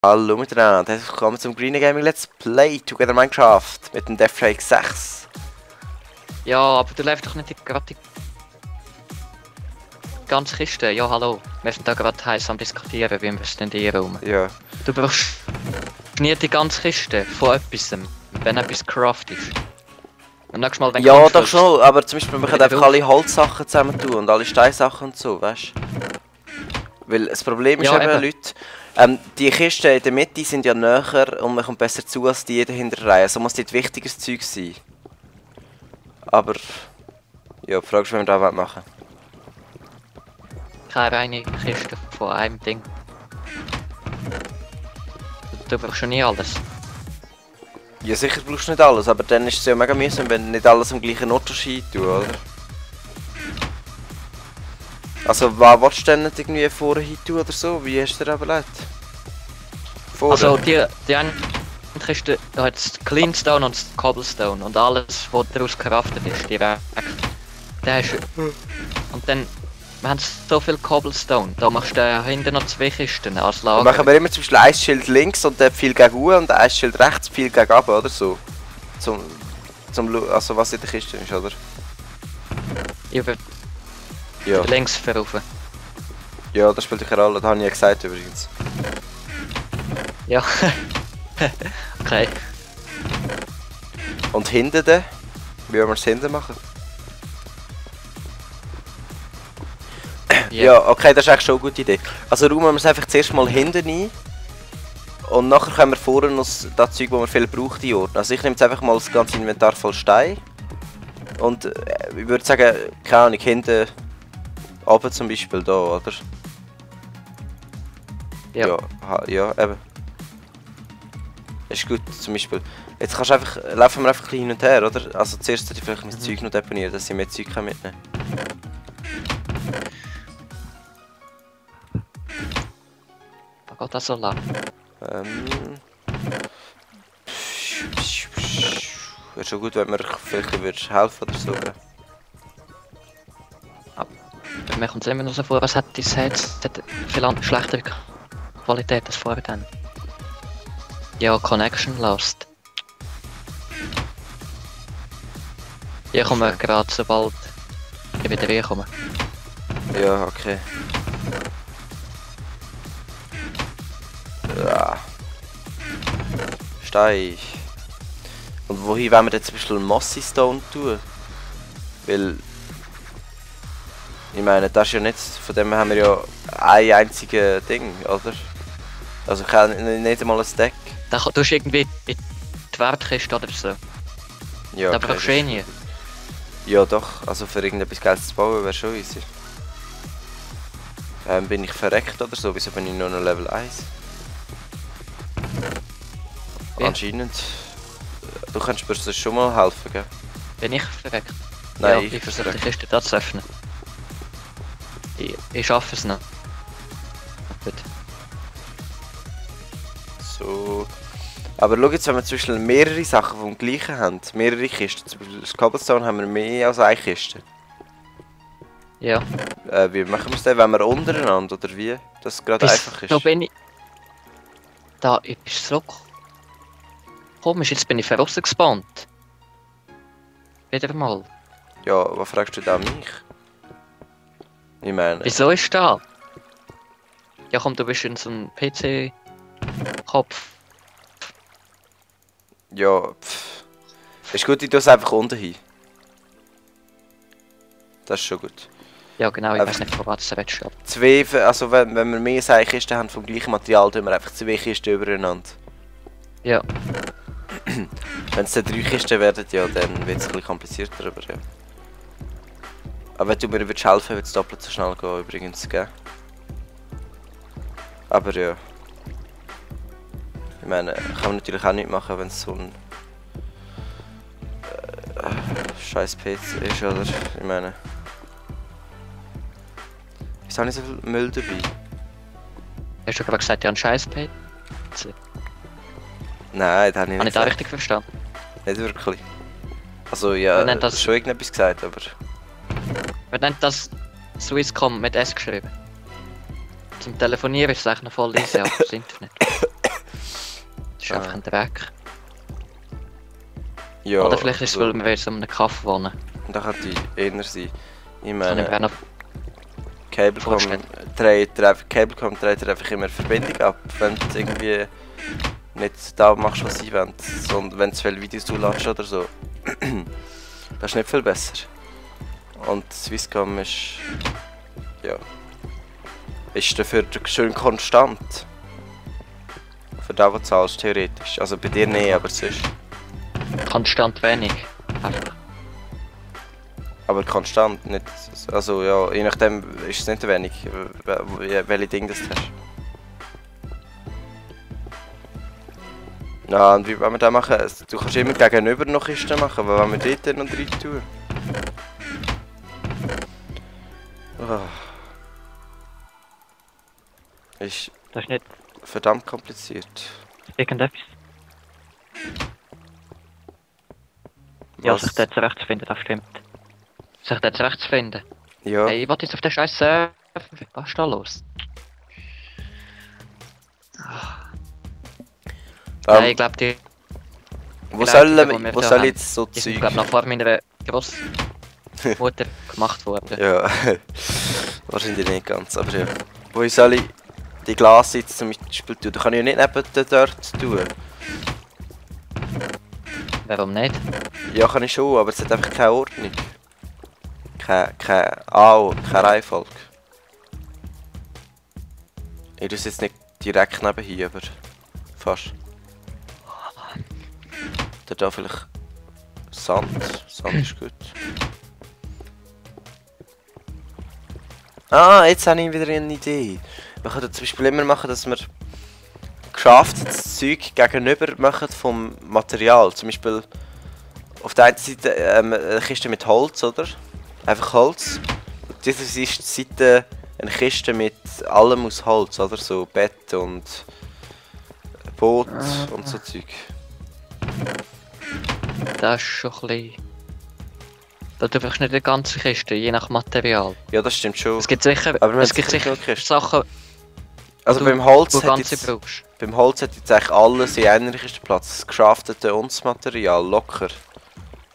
Hallo miteinander, herzlich willkommen zum Green Gaming Let's Play Together Minecraft mit dem Deathstrike 6. Ja, aber du läufst doch nicht gerade die ganze Kiste. Ja, hallo. Wir sind da gerade heiß am diskutieren, wie wir es denn hier rum. Ja. Du brauchst nie die ganze Kiste von etwas, wenn etwas craft ist. Und nächstes Mal, wenn Ja, du doch schon, aber zum Beispiel wir können wieder einfach alle Holzsachen zusammen tun und alle Steinsachen und so, weißt du? Weil das Problem ist Ja, eben, eben. Leute, die Kisten in der Mitte sind ja näher und man kommt besser zu als die in der hinteren Reihe. So muss dort wichtiges Zeug sein. Aber, ja, die Frage ist, wie wir das machen. keine reine Kiste von einem Ding. Du brauchst schon nie alles. Ja, sicher brauchst du nicht alles, aber dann ist es ja mega mühsam, wenn du nicht alles am gleichen Ort tun, oder? Also, was willst du denn nicht irgendwie vorher hin tun oder so? Wie hast du dir überlegt? Vorher? Also die eine Kiste, da hat das Cleanstone und das Cobblestone und alles, was daraus craftet ist, direkt. Da hast du... Und dann... Wir haben so viel Cobblestone, da machst du hinten noch 2 Kisten als Lager. Dann machen wir immer zum Beispiel ein Schild links und dann viel gegen oben und ein Schild rechts viel gegen oben, oder so? Also was in der Kiste ist, oder? Über Ja. links verrufen. Ja, das spielt keine Rolle, das habe ich ja gesagt übrigens. Ja. Okay. Und hinten dann? Wie wollen wir es hinten machen? Ja, okay, das ist eigentlich schon eine gute Idee. Also räumen wir es einfach zuerst mal hinten ein. Und nachher können wir vorne noch das Zeug, das man viel braucht, einordnen. Also ich nehme jetzt einfach mal das ganze Inventar voll Stein. Und ich würde sagen, keine Ahnung, hinten oben zum Beispiel da, oder? Ja. Ja, eben. Ist gut, zum Beispiel. Jetzt kannst du einfach, laufen wir einfach ein bisschen hin und her, oder? Also zuerst sollte ich vielleicht mein Zeug noch deponieren, dass ich mehr Zeug mitnehmen kann. Was geht das so lang? Wäre schon gut, wenn mir vielleicht helfen würdest oder so. Gell? Mir kommt es immer noch so vor, als hätte das Headset viel schlechtere Qualität als vorher dann. Ja, Connection lost. Ich komme gerade, sobald ich wieder reinkomme. Ja, okay. Ja. Stein. Und wohin wollen wir jetzt zum Beispiel Mossy Stone tun? Weil... Ich meine, das ist ja nicht... Von dem haben wir ja ein einziges Ding, oder? Also nicht einmal ein Stack. Da tust du irgendwie in die Wertkiste oder so. Ja, Da brauchst du eh nie. Ja doch, also für irgendetwas Geiles zu bauen wäre schon easy. Bin ich verreckt oder so? Wieso bin ich nur noch Level 1? Ja. Anscheinend. Du kannst mir das schon mal helfen, gell? Bin ich verreckt? Nein, ja, ich versuche die Kiste da zu öffnen. Ich schaffe es noch. Gut. So. Aber schau jetzt, wenn wir zum Beispiel mehrere Sachen vom gleichen haben, mehrere Kisten, zum Beispiel das Cobblestone haben wir mehr als eine Kiste. Ja. Wie machen wir es denn, wenn wir untereinander oder wie? Dass es gerade einfach ist? Da bin ich... Da ist so komisch, jetzt bin ich verrossen gespawnt. Wieder mal. Ja, was fragst du da mich? Ich meine... Wieso ist da? Ja komm, du bist in so einem PC-Kopf. Ja, pff. Ist gut, ich tue es einfach unten hin. Das ist schon gut. Ja genau, ich weiß nicht, von was du redest. Zwei, also wenn wir mehr Seilkisten haben vom gleichen Material, tun wir einfach 2 Kisten übereinander. Ja. Wenn es dann 3 Kisten werden, ja, dann wird es ein bisschen komplizierter, aber ja. Aber wenn du mir helfen würdest, wird es doppelt so schnell gehen übrigens, gell? Aber ja. Ich meine, kann man natürlich auch nicht machen, wenn es so ein... scheiß PC ist, oder? Ich meine... Wieso habe ich so viel Müll dabei? Hast du gerade gesagt, ja, ein scheiß PC? Nein, das habe ich Habe nicht ich da gesagt. richtig verstanden? Nicht wirklich. Also ja, Wir nennen das- schon irgendetwas gesagt, aber... Wir nennen das Swisscom mit S geschrieben. Zum Telefonieren ist es eigentlich noch voll easy, aber das Internet. ist einfach ein Dreck. Ja, Oder vielleicht ist es, also, weil wir jetzt um einen Kaff wohnen. da könnte eher sein. Ich Kann ich mir auch meine, noch Cablecom vorstellen. Cablecom dreht einfach immer Verbindung ab, wenn du irgendwie nicht da machst, was sie wollen, sondern wenn du viele Videos zuladest oder so. Das ist nicht viel besser. Und Swisscom ist... ja... ist dafür schön konstant. Für das, was du zahlst, theoretisch. Also bei dir nicht, aber sonst. Konstant wenig. Einfach. Aber konstant, nicht... also ja, je nachdem ist es nicht wenig, welche Dinge das du hast. Ja, und wie wollen wir das machen? Du kannst immer gegenüber noch Kisten machen, aber wenn wir dort noch rein tun. Oh. Ist Das ist nicht verdammt kompliziert. irgendetwas. Ja, Was? sich dort zurechtzufinden, das stimmt. Sich dort zurechtzufinden. Ja, Hey, ich wollte jetzt auf den scheiß Server. Was ist da los? Nein, ich glaube, die wo Geleitungen, die wir wo da soll haben, jetzt so die sind, Zeug... glaube noch vor meiner Großmutter gemacht worden. Ja, wahrscheinlich nicht ganz, aber ja. Wo soll ich die Glassitze zum Beispiel tun? Du kannst ja nicht neben der dort tun. Warum nicht? Ja, kann ich schon, aber es hat einfach keine Ordnung. Keine Reihenfolge. Ich tue es jetzt nicht direkt nebenhin, aber fast. Da vielleicht Sand. Sand ist gut. Ah, jetzt habe ich wieder eine Idee. Wir können zum Beispiel immer machen, dass wir craftetes Zeug gegenüber machen vom Material. Zum Beispiel auf der einen Seite eine Kiste mit Holz, oder? Einfach Holz. Auf dieser Seite eine Kiste mit allem aus Holz, oder? So Bett und Boot und so Zeug. Das ist schon ein bisschen... Da tue ich nicht die ganze Kiste, je nach Material. Ja, das stimmt schon. Es gibt sicher, Aber wir es haben gibt sicher sicher genug Kisten. Sachen, Also du- beim Holz die du hat ganze jetzt, brauchst. beim Holz hat jetzt eigentlich alles in einer Kiste Platz. Das Geschaftete und das Material, locker.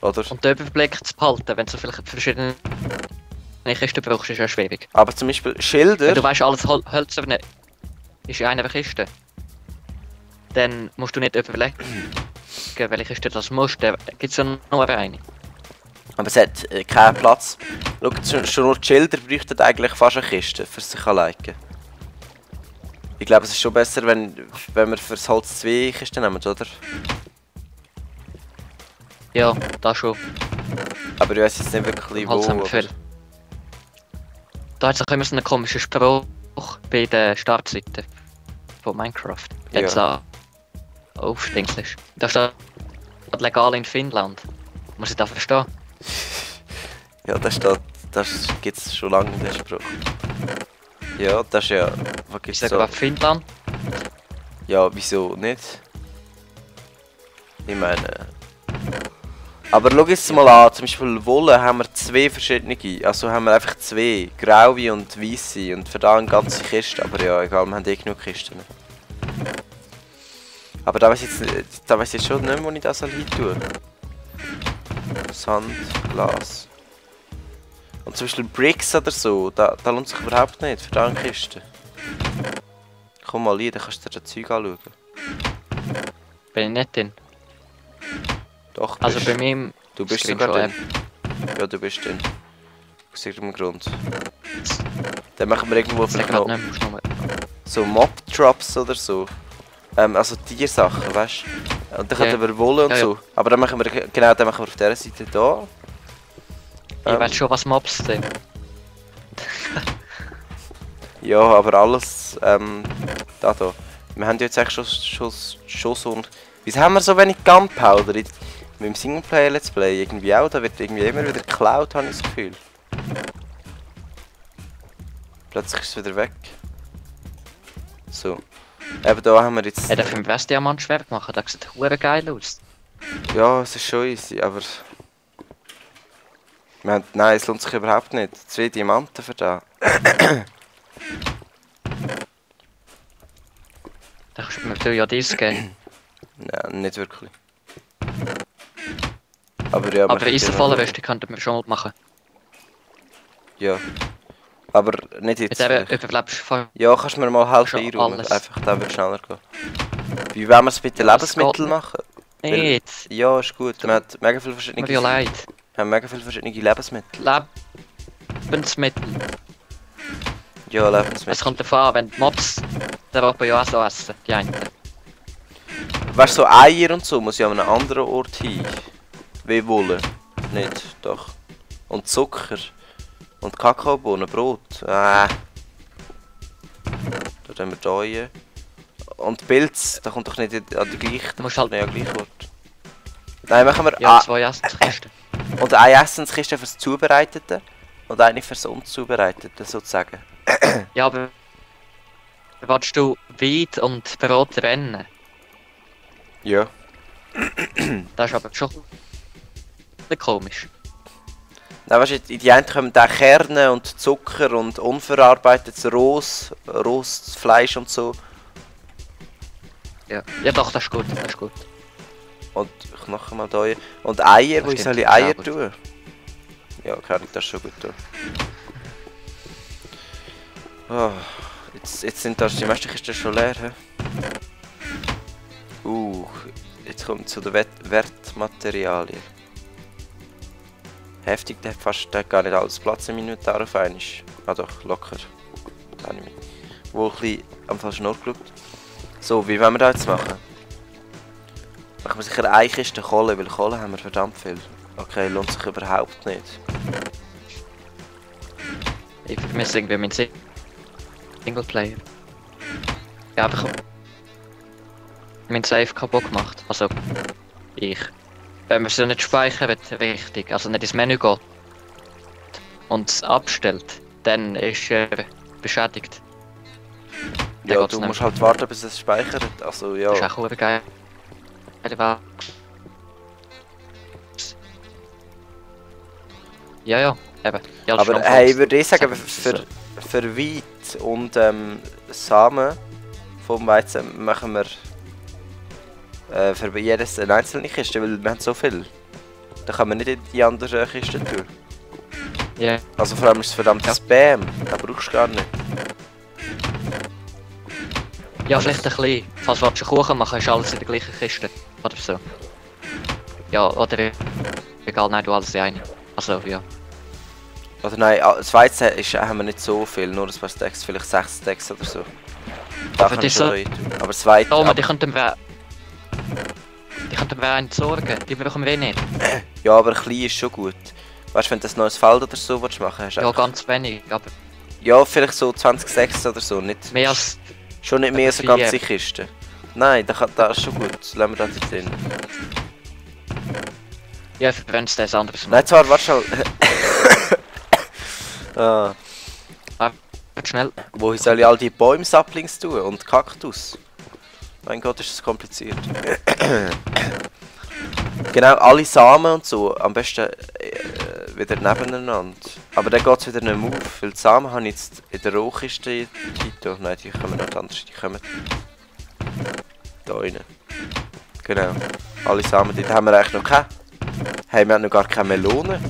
Oder? Und den Überblick zu behalten, wenn du so viele verschiedene Kisten brauchst, ist ja schwierig. Aber zum Beispiel Wenn du Schilder. weißt, alles Hölzerne ist in einer Kiste, dann musst du nicht überlegen, welche Kiste das musst. Da gibt es ja nur eine. Aber es hat keinen Platz. Schau, schon nur die Schilder bräuchten eigentlich fast eine Kiste für sich alleine. Ich glaube, es ist schon besser, wenn wir fürs Holz 2 Kisten nehmen, oder? Ja, das schon. Aber ich weiß jetzt nicht wirklich wo. Holz haben wir aber- viel. Da hat es auch immer so einen komischen Spruch bei der Startseite von Minecraft. Ja. Jetzt da aufstinkst. Da steht legal in Finnland. Muss ich das verstehen? Ja, das gibt es schon lange, den Spruch. Ja, das ist ja... Was Ich gibt's sage so? aber Finnland. Ja, wieso nicht? Ich meine... Aber schau jetzt mal an, zum Beispiel Wolle haben wir zwei verschiedene. Also haben wir einfach zwei, graue und weiße und für da eine ganze Kiste. Aber ja, egal, wir haben eh genug Kisten. Aber da weiss ich jetzt schon nicht mehr, wo ich das hin tue. Sand, Glas. Und zum Beispiel Bricks oder so, da lohnt sich überhaupt nicht für da eine Kiste. Komm mal rein, dann kannst du dir das Zeug anschauen. Bin ich nicht drin. Doch, Also bist- bei mir. du bist Screen sogar schon drin. Ja, du bist drin. Aus irgendeinem Grund. Dann machen wir irgendwo Ich sag vielleicht grad noch nicht, musst du nur- so Mob-Drops oder so. Also Tiersachen, weißt du? Und dann Ja. könnten wir Wolle und Ja, ja. so. Aber dann machen wir, genau, dann machen wir auf dieser Seite da. Ich weiß schon, was Mobs sind. Ja, aber alles, da. Wir haben ja jetzt eigentlich schon so ein... Wieso haben wir so wenig Gunpowder? Mit dem Singleplayer Let's Play irgendwie auch, da wird irgendwie immer wieder geklaut, habe ich das Gefühl. Plötzlich ist es wieder weg. So. Eben da haben wir jetzt... Er darf im Westdiamant schwer machen, das sieht hure geil aus. Ja, es ist schon easy, aber... Nein, es lohnt sich überhaupt nicht. 2 Diamanten für da. Da kannst du mir ja dies geben. Nein, nicht wirklich. Aber ja, Aber Eisenfallenrüstung könnten wir schon mal machen. Ja. Aber nicht Mit jetzt. der überlebst du voll. Ja, kannst du mir mal helfen Schon einräumen? alles. Einfach, dann wird schneller gehen. Wie wollen wir es mit den Ja, das Lebensmitteln geht machen? Nicht. Ja, ist gut. Wir haben mega viele Mir ja verschiedene... leid. Wir haben mega viele verschiedene Lebensmittel. Lebensmittel. Ja, Es Lebensmittel. kommt davon an, wenn die Mobs der Robben ja auch so essen, die einen. Weißt du, so Eier und so muss ja an einem anderen Ort hin. Wie Wolle. Nicht, doch. Und Zucker. Und Kakaobohnen, Brot. Da tun wir da rein. Und Pilz, da kommt doch nicht an die gleiche... Du musst halt- nicht an den gleichen Ort. Nein, machen wir... Ja, 2 Essenskisten. Und eine Essenskiste fürs Zubereitete und eine fürs Unzubereitete, sozusagen. Ja, aber... Willst du Wein und Brot trennen? Ja. Das ist aber schon... ein bisschen komisch. Nein, weißt du, in die einen kommen da Kerne und Zucker und unverarbeitetes rohes Fleisch und so. Ja. Ja doch, das ist gut, das ist gut. Und ich mache mal da. Und Eier, Das wo soll stimmt, ich Eier sehr gut. tun? Ja, kann ich das schon gut tun. Oh, jetzt sind das die meisten Kisten schon leer. He? Jetzt kommt zu den Wertmaterialien. Heftig, der hat fast gar nicht alles Platz im Inventar auf einmal. Ah doch, locker. Da habe ich mich wohl ein bisschen am falschen Ort geschaut. So, wie wollen wir das jetzt machen? Machen wir sicher eine Kiste Kohle, weil Kohle haben wir verdammt viel. Okay, lohnt sich überhaupt nicht. Ich vermisse irgendwie meinen Singleplayer. Ja, aber ich hab meinen Save kaputt gemacht. Also, ich. Wenn man es nicht speichert, richtig, also nicht ins Menü geht und es abstellt, dann ist er beschädigt. Dann Ja, geht's du nicht musst mehr. halt warten, bis es speichert. Also, ja. Das ist auch verdammt geil. Ja, ja, eben. Ja, das Aber ist hey, würde ich sagen, Sagen für Weit und Samen vom Weizen machen wir für jedes eine einzelne Kiste, weil wir haben so viel. Da kann man nicht in die anderen Kisten tun. Ja, Also vor allem ist es verdammt Spam, da brauchst du gar nicht. ja, vielleicht ein bisschen. Falls du einen Kuchen machen ist alles in der gleichen Kiste. Oder so. Ja, oder egal, nein, du alles in eine. Also, ja. Oder nein, das Weizen haben wir nicht so viel, nur ein paar Stacks, vielleicht 6 Stacks oder so. Da Aber kann ich das schon so- rein tun. Aber das Weizen... Oh, die könnten wir... Die könnten wir einen sorgen, die brauchen wir eh nicht. Ja, aber klein ist schon gut. Weißt du, wenn du ein neues Feld oder so willst machen hast du Ja, einfach- ganz wenig, aber Ja, vielleicht so 20 Stacks oder so, nicht... mehr als... Schon nicht mehr als eine ganze Kiste. Nein, das ist schon gut. Lassen wir das jetzt drin. Ja, für uns das anderes Nein, zwar, warte schon. Ah, Schnell. wo soll ich all die Bäume-Saplings tun? Und Kaktus? Mein Gott, ist das kompliziert. Genau, alle Samen und so. Am besten wieder nebeneinander. Aber dann geht es wieder nicht mehr auf. Weil die Samen habe ich jetzt in der Rohkiste. Nein, die kommen noch anders. Die kommen da rein. Genau. Alle Samen, die haben wir eigentlich noch keine. Hey, wir haben noch gar keine Melone.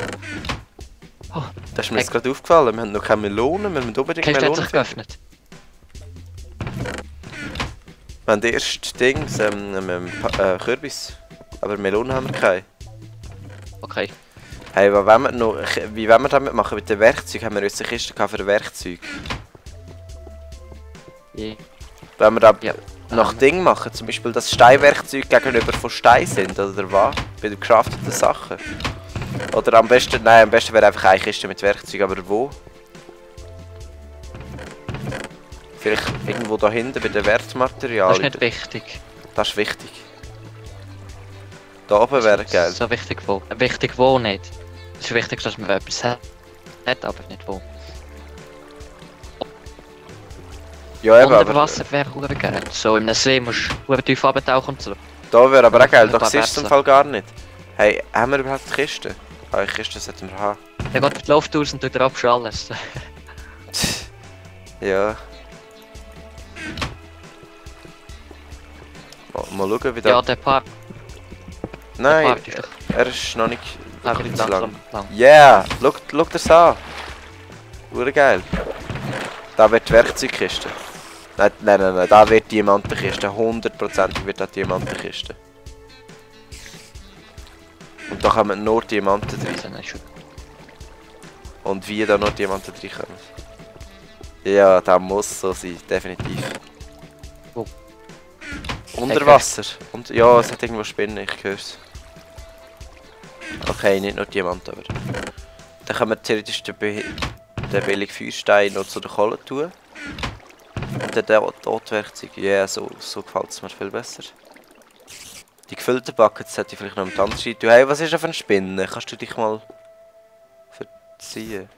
Oh, Das ist mir jetzt gerade aufgefallen. Wir haben noch keine Melone. Wir müssen unbedingt Kiste hat Melone sich finden. geöffnet. Wir haben die ersten Dings, Kürbis. Aber Melone haben wir keine. Okay. Hey, was wollen wir noch? Wie wollen wir damit machen? Mit den Werkzeugen haben wir uns eine Kiste gehabt für Werkzeug. Ja. Wenn wir da Ja. nach Ding machen, zum Beispiel dass Steinwerkzeuge gegenüber von Stein sind, oder was? Bei den gecrafteten Sachen. Oder am besten, nein, am besten wäre einfach eine Kiste mit Werkzeugen, aber wo? Vielleicht irgendwo da hinten bei den Das Wertmaterialien. ist nicht wichtig. Das ist wichtig. Da oben wäre geil. So wichtig wo. Wichtig wo nicht. Es ist wichtig, dass man etwas hat, aber nicht wo. Ja, eben, Unter aber Wasser wäre auch geil. So im See musst du tief abtauchen und so. da wäre aber auch geil. Ein Da paar siehst du es im Berse. Fall gar nicht. Hey, haben wir überhaupt eine Kiste? Ah, eine Kiste sollten wir haben. Dann geht die Luft aus und du drauf alles. Ja. Oh, Mal schauen, wie Ja, das... der Part Nein, ist doch er ist noch nicht einfach zu lang. lang. Yeah, schau das an. Urgeil. Da wird die Werkzeugkiste. Nein, da wird die Diamantenkiste. 100% wird da die Diamantenkiste. Und da kommen nur Diamanten drin. Das ist schon- Und wie da noch Diamanten drin kommen. Ja, das muss so sein, definitiv. Wo? Unter Wasser. Und, ja, es hat irgendwo Spinnen, ich höre es. Okay, nicht nur Diamanten, aber... Dann können wir theoretisch den billigen Feuerstein noch zu der Kohle tun. Und dann dort Werkzeug. Ja, yeah, so gefällt es mir viel besser. Die gefüllten Buckets hätte ich vielleicht noch mit anderen tun. Hey, was ist das für eine Spinne? Kannst du dich mal verziehen?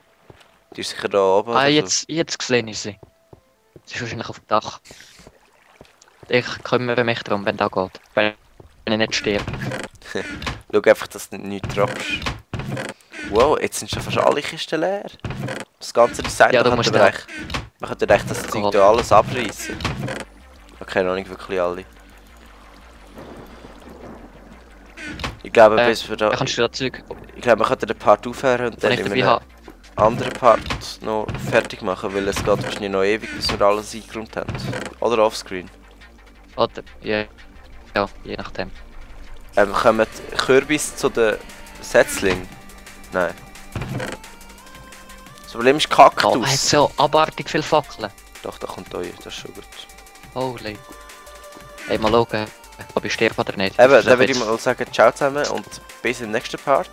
Die ist sicher da oben. Ah, oder so. jetzt sehe ich sie. Sie ist wahrscheinlich auf dem Dach. Ich kümmere mich darum, wenn das geht. Wenn ich nicht sterbe. Schau einfach, dass du nicht droppst. Wow, jetzt sind schon fast alle Kisten leer. Das ganze Design, Ja, du man musst könnte da- echt, man könnte echt das Zeug hier alles abreißen. Okay, noch nicht wirklich alle. Ich glaube, bis wir da... Dann kannst du das Zeug, Ich glaube, wir könnten den Part aufhören und wenn dann ich in dabei einem habe. anderen Part noch fertig machen, weil es geht wahrscheinlich noch ewig, bis wir alles eingeräumt haben. Oder offscreen. Oder, ja, je nachdem. Kommen die Kürbis zu den Setzlingen? Nein. Das Problem ist Oh, er hat Kaktus. so abartig viele Fackeln. Doch, da kommt euch, das ist schon gut. Holy. Hey, mal schauen, ob ich sterbe oder nicht. Eben, Das ist dann doch würde ich jetzt- mal sagen, ciao zusammen und bis im nächsten Part.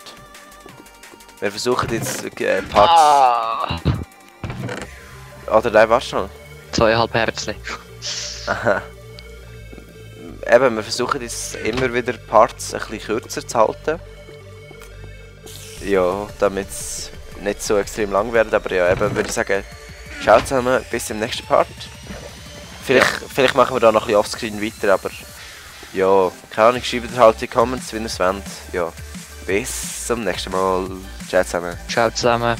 Wir versuchen jetzt Parts... Ah, Oder nein, warte schon. 2,5 Herzchen. Aha. Eben, wir versuchen jetzt immer wieder Parts ein bisschen kürzer zu halten. Ja, damit es nicht so extrem lang wird, aber ja, eben würde ich sagen, ciao zusammen, bis im nächsten Part. Vielleicht machen wir da noch ein bisschen offscreen weiter, aber ja, keine Ahnung, schreibt halt in die Comments, wenn ihr es wollt. Ja, bis zum nächsten Mal. Ciao zusammen. Ciao zusammen.